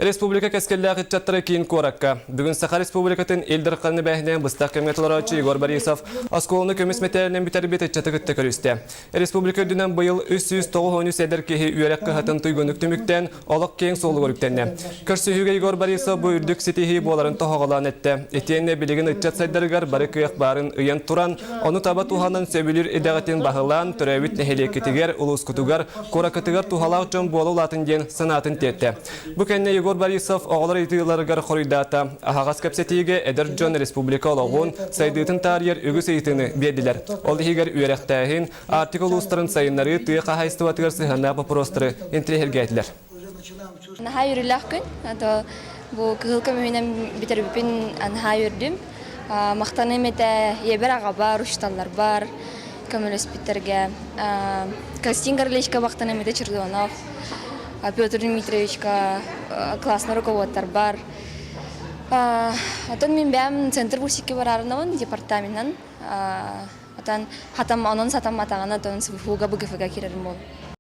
Республика кэскиллээх ыччаттара киин куоракка. Бүгүн Саха Республикатын Ил Дарханын эбээһинэһин быстах кэмҥэ толорооччу Егор Борисов оскуоланы көмүс мэтээлинэн бүтэрбит ыччаты кытта көрүстэ. Республика үрдүнэн быйыл 393 эдэр киһи үөрэх кыһатын туйгуннук түмүктээн, олох киэҥ суолугар үктэннэ. Көрсүһүүгэ Егор Борисов бу үрдүк ситиһии буоларын тоһоҕолоон эттэ. Итиэннэ билигин ыччат сайдарыгар бары кыах баарын ыйан туран, ону таба туһанан сөбүлүүр идэҕитин баһылаан, төрөөбүт нэһилиэккитигэр, улуускутугар, куораккытыгар туһалаах дьон буола улаатын диэн санаатын тиэртэ. Бу кэннэ Егор Борисов оҕолор ыйытыыларыгар хоруйдаата. Аһаҕас кэпсэтиигэ эдэр дьон республика олоҕун, сайдыытын таарыйар үгүс ыйытыыны биэрдилэр. Ол иһигэр үөрэхтээһин, Арктика улуустарын сайыннарыы тыа хаһаайыстыбатыгар сыһыаннаах боппуруостары интэриэһиргээтилэр. Наһаа үөрүүлээх күн. А бу кыһыл көмүһүнэн бүтэрбиппин наһаа үөрдүм. Махтаныым этэ ийэбэр аҕабар, учууталларбар көмөлөспүттэргэ. Константин Горлевичка махтаныым этэ Чердонов, Петр Дмитриевичка классный руководтарбар. Оттон мин бэйэм центр музыки бараарынабын департаменынан. Отон хатам онон сатамматаҕына, отон СВФУга, БГФга киирэрим буолуо.